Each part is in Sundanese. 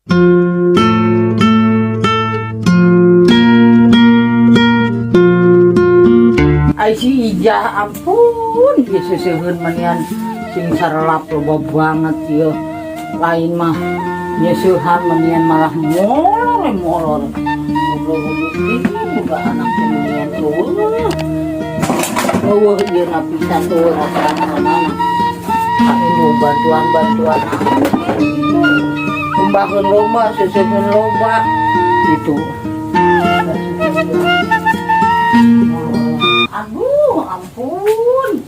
Ai si Ijah, ampun, ieu seuseuheun manian sing sarelap loba banget ieu. Lain mah nyeusehan, manian malah molor we molor. Goblok-goblok ih boga anak teh manian eueuh. Eueuh ieu na pisan eueuh rasana. Anu bantuan-bantuan naon gitu. Kumbaheun loba, seuseuheun loba gitu. Aduh, ampun.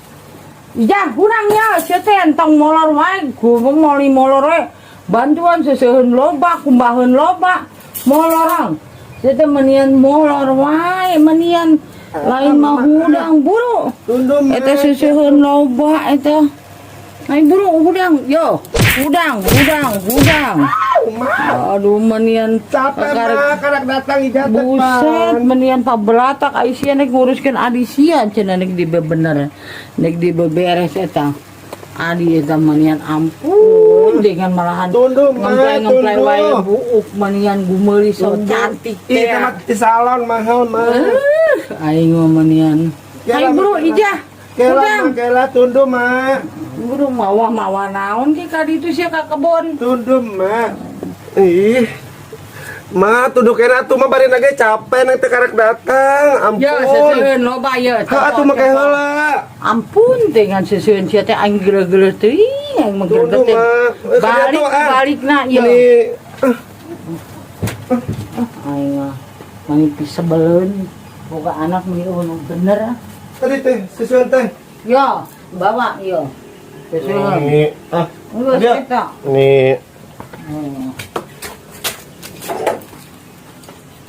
Ijah, kurang ya, sia teh entong molor wae, ku moli molor wae. Bantuan seuseuheun loba, kumbaheun loba, molorang. Sia teh menian molor wae, menian lain mah hudang buru. Tunduk. Eta seuseuheun loba eta. Ayo buru hudang, yo, hudang, hudang, hudang. Aduh, menian Capek mah karak datang ijah teh. Buset, menian pabelatak ai sia nek nguruskeun adi sia cenah nek dibebener. Nek dibeberes eta. Adi eta menian ampun dengan malahan Tunduh, Ma, ngempleng-ngempleng tunduh. Wae buuk menian gumeuli so cantik Ih, teh. tempat di salon mahal mah. Aing mah menian. Kela, Ayo buru kela. Ijah. Kela Hudang. mah kela tunduh mah. Buru mawa-mawa naon ki ka ditu sia ka kebon. Tunduh mah. Ih. Ma, tunduh kena tuh mah bari nage capek nang teh karak datang. Ampun. Ya, seuseuheun loba ya. Ha atuh mah heula. Ampun dengan seuseuheun sia teh aing geuleuh-geuleuh teuing aing mah Tunduh gregeteun. mah. Eh, ka Balik ditu, ah. balik na ieu. Ini Aing mah mani pisebeleun boga anak meni eueuh bener ah. Tadi teh sesuai teh. Yo, bawa yo. Seuseuheun. Nih, ah. Geus Dia. Eta. Nih.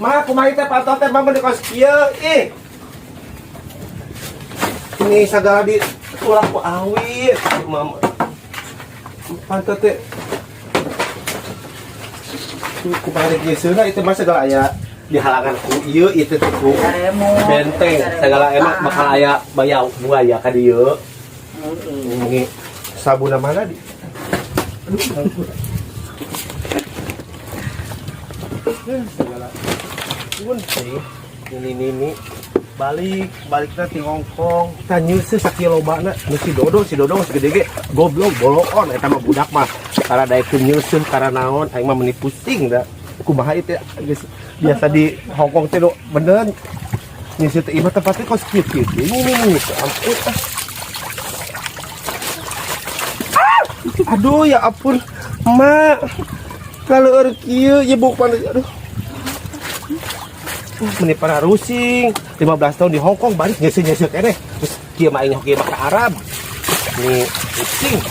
Ma, kumaha teh panto teh mah di kos kieu ih. Ini segala di tulak ku awit. Mama. Panto teh. Kumaha rek nyeuseuna itu mah segala aya di halangan ku ieu itu teh ku benteng segala emak bakal aya baya buaya ka dieu. Ini sabuna mana di? Aduh, ampun. Segala pun sih ini balik balik nanti Hongkong kita nyeuseut sakieu lobana nu si Dodo, si Dodo geus gede ge goblok boloon eta mah budak mah karena daekeun nyeuseut karena naon aing mah meuni pusing da kumaha ieu teh geus biasa di Hongkong teh do bener nyeuseut teh ieu mah tempatnya kos kieu kieu kieu ini ampun ah. Ah! Aduh, ya ampun mak kalau kieu ya bukan aduh. Meni para rusing 15 tahun di Hong Kong balik nyeuseut-nyeuseut keneh terus kieu mah aing kieu mah ke Arab nih pusing.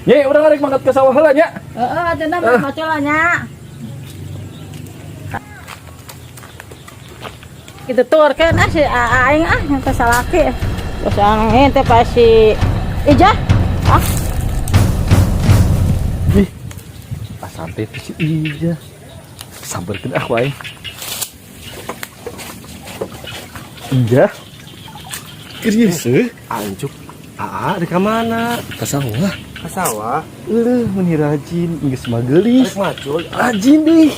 Ye, urang arek mangkat ke sawah heula nya. Heeh, cenah mah macola nya. Gitu tur kan ah si aing ah yang teh salaki. Terus aing teh pasti Ijah. Ah, Ih. Ah santai teh si Ijah. Sabarkeun ah wae. Ijah. Keur seuh Anjuk aa di ka mana? Ka sawah. Ka sawah. Eueuh meuni rajin geus mah geulis. Arek macul. Rajin deh.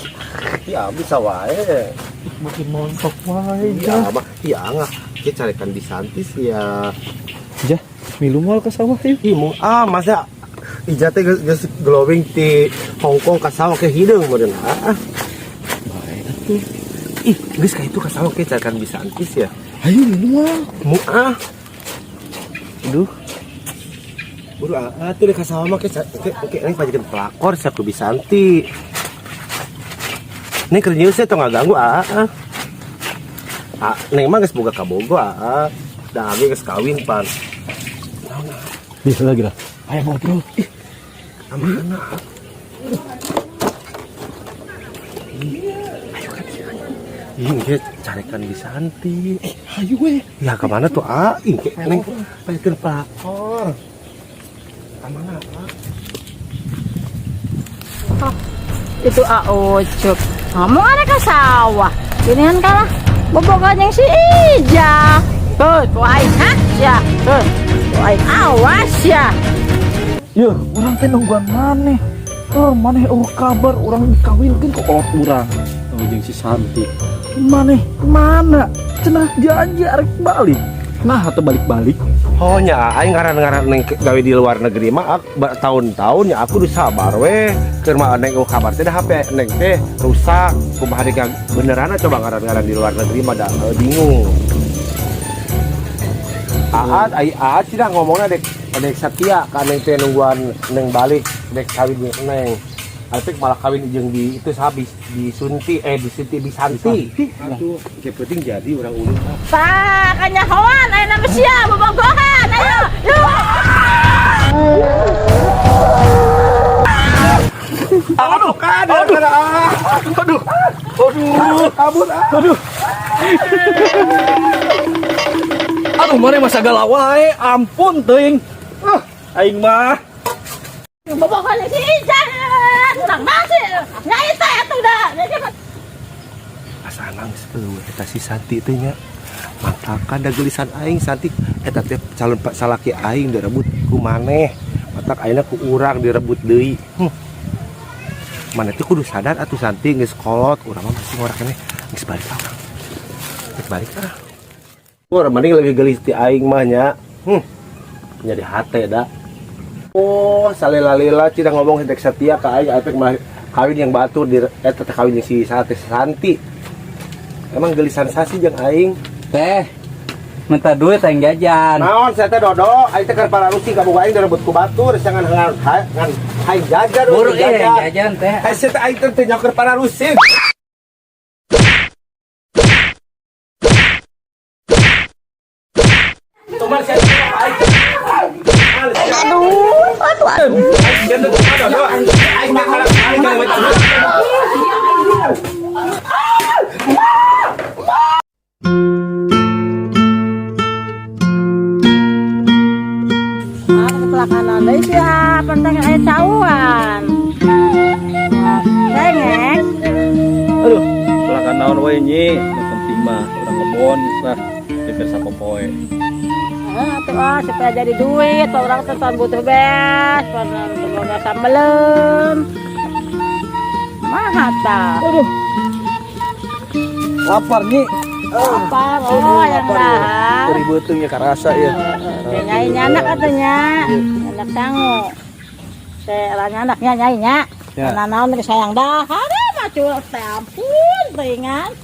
Ya bisa wae. Makin montok wae ya Ijah. Mah ya ngah kita carikan bisantis ya. Ijah, milu moal ka sawah yuk. Ih mau ah masa Ijah teh geus glowing di Hong Kong ka sawah ke hideung meureun ah. Bae atuh. Ih geus ka itu ka sawah ke carikan bisantis ya. Ayo milu moal. Mau ah. Aduh, Buru ah tuh di ka sawah mah ke ke ke neng pajekeun pelakor sia ku bisanti. Neng keur nyeuseuh tong ngaganggu ah. Ah. Ah, neng mah geus boga kabogo ah. Da abi geus kawin pan. Bisa lagi lah. Ayo ngobrol. Ih, mana? Ayo kan dia. Ih, dia carikan bisanti. Eh, ayo we. Ya kemana tuh ah? Ih, kayak neng pajekeun pelakor. Kemana ah? Oh, itu ah Ucup. Ngomong ada ke sawah. Ginian kalah. Bobogan yang si Ijah. Tuh, ku aing ha? Ya, tuh. Ku aing awas ya. Yuh, urang teh nungguan maneh. Oh, maneh oh kabar urang dikawinkeun ku kolot urang. Oh, jeung si Santi. Maneh mana? Cenah janji arek balik. Nah, atau balik-balik. Oh nya aing ngaran-ngaran neng gawe di luar negeri mah tahun-tahun ya aku udah sabar weh. Keur mah neng oh kabar teh dah HP neng teh rusak. Kumaha deui beneran coba ngaran-ngaran di luar negeri mah da bingung. Aat, ai aat sih dah ngomongnya dek dek setia ka neng teh nungguan neng balik dek kawin jeung neng. Alpik malah kawin jeung di itu habis di Sunti eh di Sunti di Santi. Aduh, kayak penting jadi orang ulun ah. Tah, kanyahoan aya nama sia bobogohan. Ayo. Yuk. Aduh, kan, aduh, aduh, aduh, kabur, ah. Aduh. Aduh, maneh mah sagala wae, ampun teuing. Ah, aing mah. Bobogohan si Ijah. Urang nasi. Nyai teh atuh da. Asa nangis eueuh eta si Santi teh nya. Matakan da geulisan aing Santi eta teh calon pak salaki aing direbut ku maneh. Matak ayeuna ku urang direbut deui. Maneh teh kudu sadar atuh Santi geus kolot, urang mah masih ngora keneh. Geus balik ah urang. Geus balik ah. Urang mending lebih geulis ti aing mah nya. Nyeri hate da. Oh, salila-lila cina ngomong dek setia ka aing, aing malah kawin yang batur di eta teh kawin jeung si Sate Santi. Emang gelisan sasi jeung aing. Teh, minta duit aing jajan. Naon saya teh dodo, aing teh keur pararusi ka boga aing direbut ku batur, jangan ngan ngan aing jajan Buru we, eh jajan teh. Ai saya teh aing teh teu nyaker pararusi. Tuman saya teh aing. Aduh, aduh, aduh. Aing teh kalah aing teh Ah, kecelakaan deui sia, penting aya cauan. Cengek. Aduh, pelakan naon wae nyi. Nu penting mah urang kebon lah dipir sapopoe. Eh, atuh ah, supaya jadi duit, orang teh tahun butuh beas, boga sambelem. Maha tah. Aduh. Lapar nyi. Lapar, oh yang dahar. Beri beuteung ya karasa ya. Teh nyai nyanak atuh nya. Nyanak sangu. Teh lah nyanak nya nyai nya. Ya. Nah, naon teh sayang dahar mah curut teh ampun teuingan.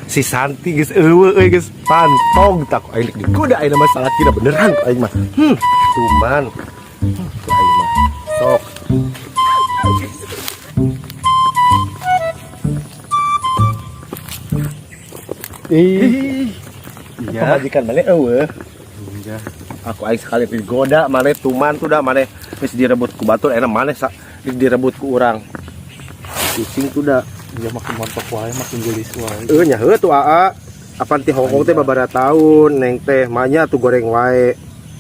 Si Santi geus eueuh euy geus pantog tak ku aing digoda aing mah salakina beneran ku aing mah. Cuman ku aing mah. Sok. Ih. Iya. Pamajikan maneh eueuh. Iya. Aku aing sekali digoda maneh tuman tuh dah maneh geus direbut ku batur enak maneh direbut ku urang. Pusing tuh dah. Dia makin montok wae, makin geulis wae. Nya heuh tuh aa. Apan ti Hongkong teh babara tahun neng teh manya tuh goreng wae.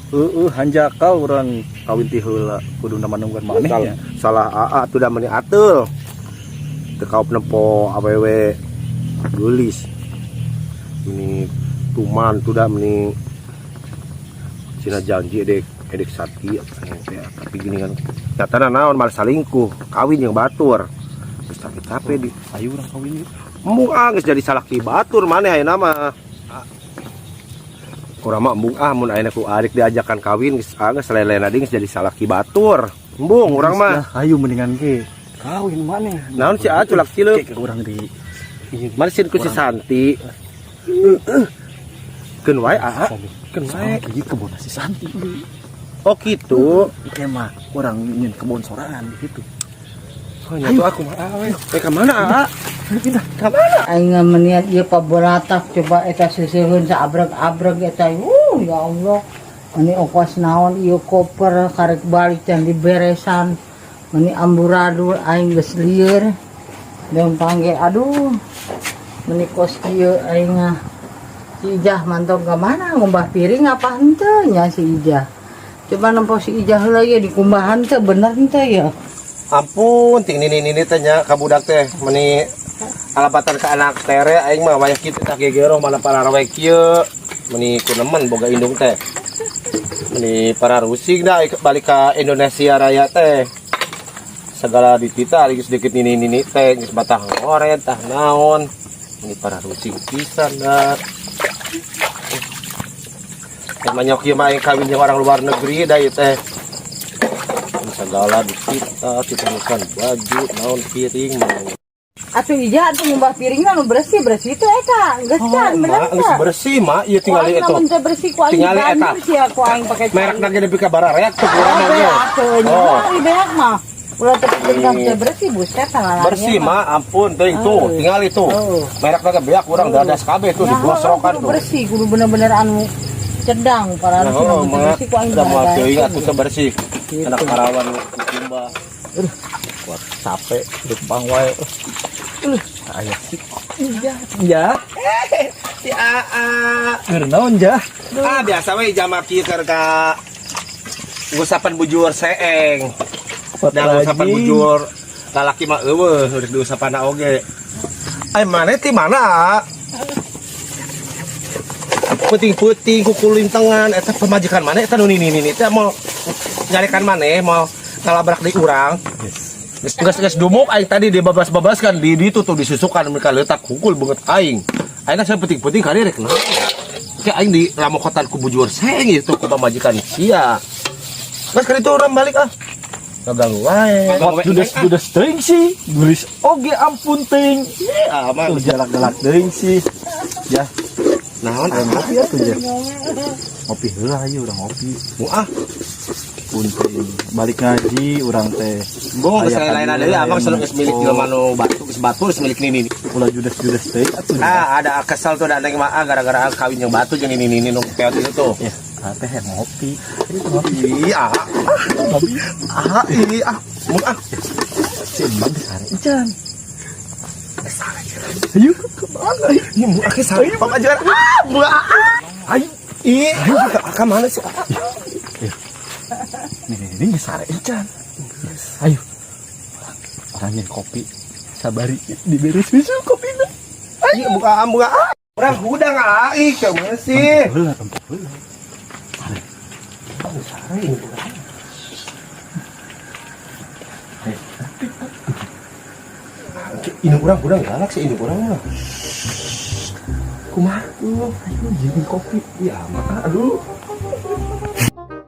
Heeh, hanjakal urang kawin ti heula kudu nungguan maneh nya. Salah aa tuh dah meuni ateul. Teu kaop nempo awewe geulis. Ini tuman tuh dah meuni cina janji dek edek sati neng teh tapi gini kan. Nyatana naon malah salingkuh, kawin jeung batur. Geus capek-capek di Ayo urang kawin yuk. Embung ah geus jadi salaki batur maneh ayeuna mah. Urang mah embung ah mun ayeuna ku arik diajakan kawin geus ah geus lelena deui geus jadi salaki batur. Embung urang mah. Lah, ayo mendingan ge kawin maneh. Naon si A culak cileup. Ke urang di Mana sieun ku si Santi. Heeh. Keun wae aa. Keun wae. Ieu kebon si Santi. Oh gitu. Oke mah urang nyeun kebon sorangan gitu. Oh nyatu aku mah ah we. Ka mana aa? Pindah. Ka mana? Aing meniat ieu paberatak coba eta seuseun saabreg-abreg eta. Ya Allah. Meni ongkos naon ieu koper karek balik teh diberesan. Meni amburadul aing geus lieur. Deung pangge aduh. Meni kos kieu aing mah. Si Ijah mantog ka mana ngumbah piring apa henteu nya si Ijah. Coba nempo si Ijah heula ye dikumbahan teh bener henteu ya. Ampun, ting nini-nini teh nya ka budak teh meni alapatan ka anak tere aing mah wayah kitu tah gegeroh mana pararawe kieu. Meni ku nemen boga indung teh. Ini para rusing dah balik ke Indonesia Raya teh. Segala ditita lagi sedikit nini-nini teh geus batah ngoret tah naon. Ini para rusing pisan dah. Teh manyok ieu mah aing kawin jeung orang luar negeri dah ieu teh. Ini segala ditita, ditemukan baju, naon piring, naon. Atuh Ija atuh ngumbah piringna nu bersih bersih teh eta. Geus can bener Mak, geus teh. Bersih mak, ieu tingali Ku aing itu. lamun teu bersih ku aing Tingali eta. dibanjur sia ku aing pake cai. Merek lagi nepi ka barareak tuh Oh, urang mah. beak teu nya. Oh. Oh, beak mah. Ulah teu teu bersih buset salalanya. Bersih mah, ampun teuing tuh, Oh. tingali tuh. Oh. Merek lagi beak urang dadas kabeh tuh Ya, digosrokan kudu tuh. bersih, kudu bener-bener anu cedang para Nah, oh, mah, bersih ku aing udah mau baradae. teuing atuh teu bersih. Gitu. Anak parawan kumbah. Kuat capek lempang wae. Aya sih. Iya, ya. Si Aa. Keur naon jah? Ah, biasa we jama kieu keur ka ngusapan bujur seeng. Kuat Da ngusapan rajin. Bujur lalaki mah euweuh rek diusapan oge. Ai maneh ti mana? Puting-puting kukulintengan eta pamajikan maneh eta nu nini-nini teh mau nyarikan maneh mau ngalabrak di urang. Geus geus geus dumuk aing tadi dibabas-babas kan di ditu tuh disusukan mereka letak hukul banget aing. Aing saya puting-puting kali rek naon. Kayak aing di lamokotan ku bujur seeng itu ku pamajikan sia. Geus kali itu urang balik ah. Ngaganggu wae. Kuat judes-judes teuing sih. Geulis oge ampun teuing. Ah, mah Tuh jalak-galak teuing sih. Ya, naon aya ah? ngopi atuh jah. Ngopi heula ayo urang ngopi. Mu ah. Punten balik ngaji urang teh. Bohong geus Aya lain ka ada dieu, ya, abang aya selalu geus milik nu- jelema nu batu, geus batu geus milik nini. Ulah judes-judes teuing atuh. Ah, ada kesel tuh ada yang mah ah, gara-gara kawin yang batu jeung nini nini nu peot itu tuh. Ya, ah, teh yang ngopi. Ayo ngopi. Iya, ah, Ngopi. ah, iya, ah, mun ah. Si Emang sare encan. Eh, salah jalan. Ayo kemana? Ini mu ah, salah. Pamajikan ah, mu ah. Ayo. Ih, ah, ka mana sih? Ah, Nih, nih, nih, sare encan. Ayo. Orang yang kopi sabari diberi susu kopina. Iya, buka ah, buka ah. Urang hudang ah, ih, ka mana sih? Heula, tempo heula. Sare ini urang. Ayo. Ini urang hudang galak sih ini urang mah. Kumaha tuh? Ayo jadi kopi. Iya, mah aduh.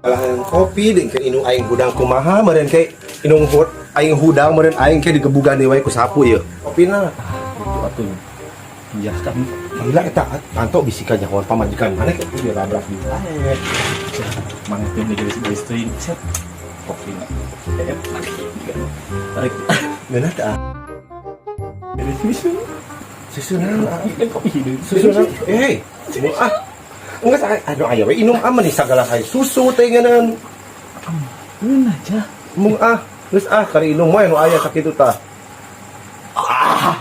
Kalah kopi deh ke indung aing hudang kumaha meureun ke indung hud aing hudang meureun aing ke digebugan deui wae ku sapu ieu. Kopina. Itu atuh. Iya kan. Gila eta panto bisi kanyahoan pamajikan maneh ke dilabrak di wae. Mang teh geus teuing. Set. Kopi. Eh, tarik. Ngeunah teh ah. Beri susu. Susu naon ah? Kan kopi hidup. Susu naon? Eh, mu ah. Enggak aduh aya we inum ah meni sagala hae susu teh ngeunan. Ampun aja. Mung ah, geus ah kari inum wae nu aya sakitu tah. Ah.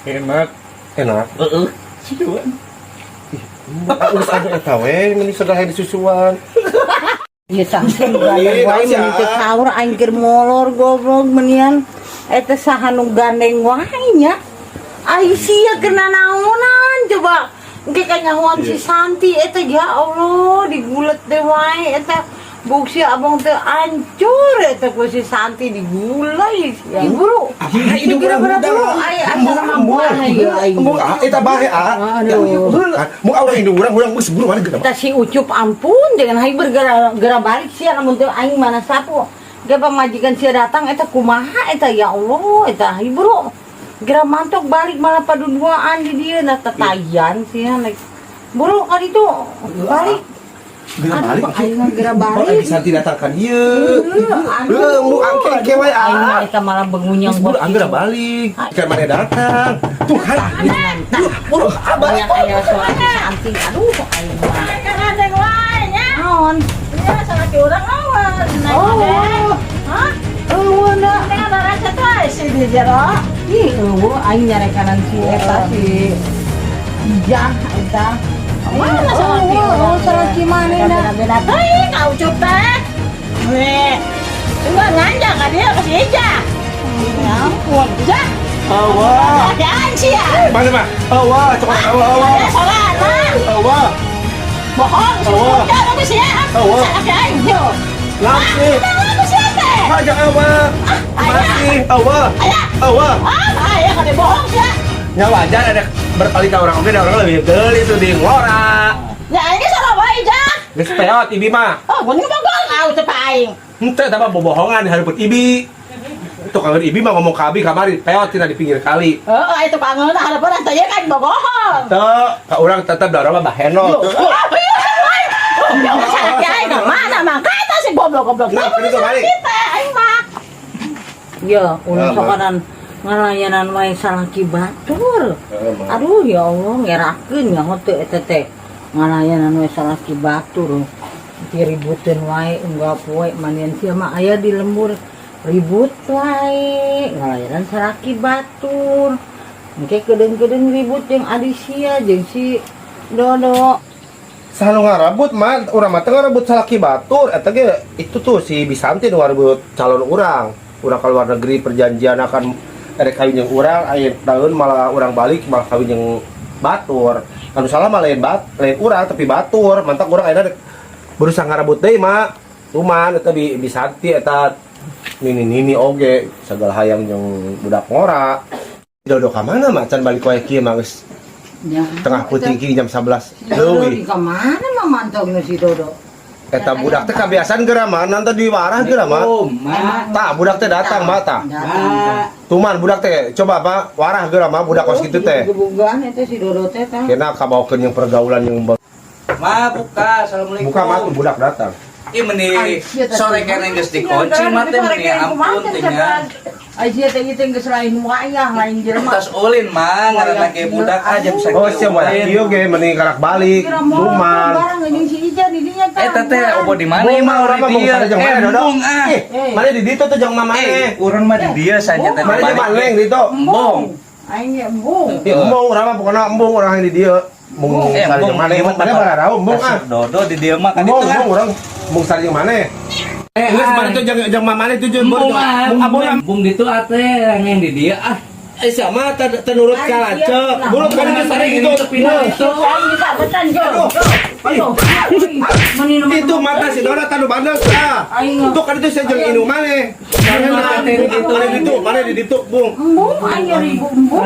Enak. Enak. Heeh. Susuan. Ah, geus anu eta we meni sagala hae disusuan. Ieu tah nu gandeng wae Ih, naon sih, meni teu ah? sahur aing keur molor goblok menian. Eta saha nu gandeng wae nya. Ai sia keur nanaonan coba. Engke kanyahoan si Santi eta ya Allah digulet teh wae eta. Buk sia abang teh ancur eta ku si Santi digulai sia. Buru. Apa ini Kira urang berapa hudang? lu ai asal mampuan ieu aing. Mung ah eta bae ah. Aduh. Mung ah urang indung urang urang geus buru mana geus. Eta si Ucup ampun jangan hai bergera gera balik sia lamun teu aing mana sapu. Ge pamajikan sia datang eta kumaha eta ya Allah eta hai bro. Gera mantok balik malah paduduaan di dieu na tatayan sia naik. Buru kali itu balik. Geura balik. Aduh, aing mah gera Oh, balik. Santi datang ka dieu. Aduh. Heuh, mu angke ke wae Aing mah ah. eta malah bengunyang Geus buru anggeur balik. Kan mana datang. Tuh kan. Nah, Buru ah balik. banyak aya soal si Santi. Aduh, aing mah. Gandeng wae nya. Naon? Iya, salaki urang naon. Oh. Hah? Eueuh na. Teh ada rasa teh si di jero. Ih, eueuh aing nyarekanan si eta si Ijah eta. Mana salaki Oh, urang? oh, salaki manehna? Beda-beda teuing ka Ucup teh. Weh. Tunggu nganjang ka dia ke si Ijah. Ya ampun. Ijah. Awa. Jangan sih ya. Mana mah? Awa, coklat awa awa. Ya, salah. Awa. Bohong, Awa. sia tapi sia. Awa. Salaki aing yo. Lamsi. Aku sia teh. Pajak awa. Masih awa. Awa. Ah, aya kade bohong sia. Ya wajar ada berpaling ke orang oke, da orang lebih geli itu di ngora. Ya aing ge salah wae Jah. Geus peot ibi mah. Oh, geuning bohong au teh aing. Henteu eta mah bobohongan di hareupeun ibi. Tukang ibi mah ngomong ka abi kamari peot tina di pinggir kali. Heeh, itu kangen harapan teh ye kan bohong. Teu, ka urang tetep da urang mah baheno. Teu. Yo, salaki aing ka mana mah kata si goblok-goblok. Nah, kan itu balik. Kita aing mah. Ya, ulah Ya, sokanan ngalayanan wae salaki batur. Heeh, mah. Aduh ya Allah, ngerakeun nyaho teu eta teh. Ngalayanan wae salaki batur. Diributeun wae unggal poe manian sia mah aya di lembur ribut wae ngalayanan salaki batur. Engke kedeung-kedeung ribut jeung adi sia jeung si Dodo. Saha nu ngarabut mah, urang mah teu ngarabut salaki batur, eta ge itu tuh si Bisanti nu ngarabut calon urang. Urang ka luar negeri perjanjian akan erek kawin jeung urang, aya tahun malah urang balik malah kawin jeung batur. Anu salah mah lain bat, lain urang tapi batur, mantak urang ayeuna rek berusaha ngarabut deui mah. Cuman eta bi Bisanti eta nini nini oge sagala hayang jeung budak ngora. Dodo ka mana mah can balik wae kieu mah geus Ya, tengah peuting kieu jam 11 Si Dodo leuwih. di ka mana mah mantongna si Dodo? Eta budak teh kebiasaan geura mah nanti diwarah geura mah. Ma. Tah budak teh datang mah tah. Datang. Tuman budak teh coba apa warah geura mah budak kos kitu teh. Gebugan eta si Dodo teh tah. Kena kabawakeun yang pergaulan yang Ma buka, assalamualaikum. buka mah tuh budak datang. Ih meni sore kene geus dikunci mah teh meni ampun teh nya. Ai sia teh ieu teh geus lain wayah, lain jelema. Tos ulin mah ngaranna ge budak ah jam sakieu. Oh siap wayah kieu ge mending karak balik. Tuman. Barang jeung si Ija di dinya tah. Eh teteh opo di mana mah urang urang mah di mung dieu? sana jeung Eh mana Dodo? embung ah. Eh, mana di ditu tuh jeung mamane. Eh urang mah di dieu saja teh. Mana jeung maneng di ditu? Embung. Aing ge embung. Ya embung urang mah pokona embung urang yang di dieu. Mung Eh sari embung jeung mana mana bararau embung ah. Dodo di dieu mah kan Embung itu embung ah. urang mung sari jeung mana. Eh Geus mana tuh jeung jeung mamane tuh jeung Embung ah, mung abon embung ditu ah teh yang di dieu ah. Eh sama tenurut ka lanceuk. Buruk kan itu sering gitu. Itu. Aing disabetan jo. Aduh. Itu mata si Dora tanu bandel tah. Aing. Itu kan itu saya jeung indung maneh. Mana di ditu, mana di ditu, Bung. Embung aing ribut embung.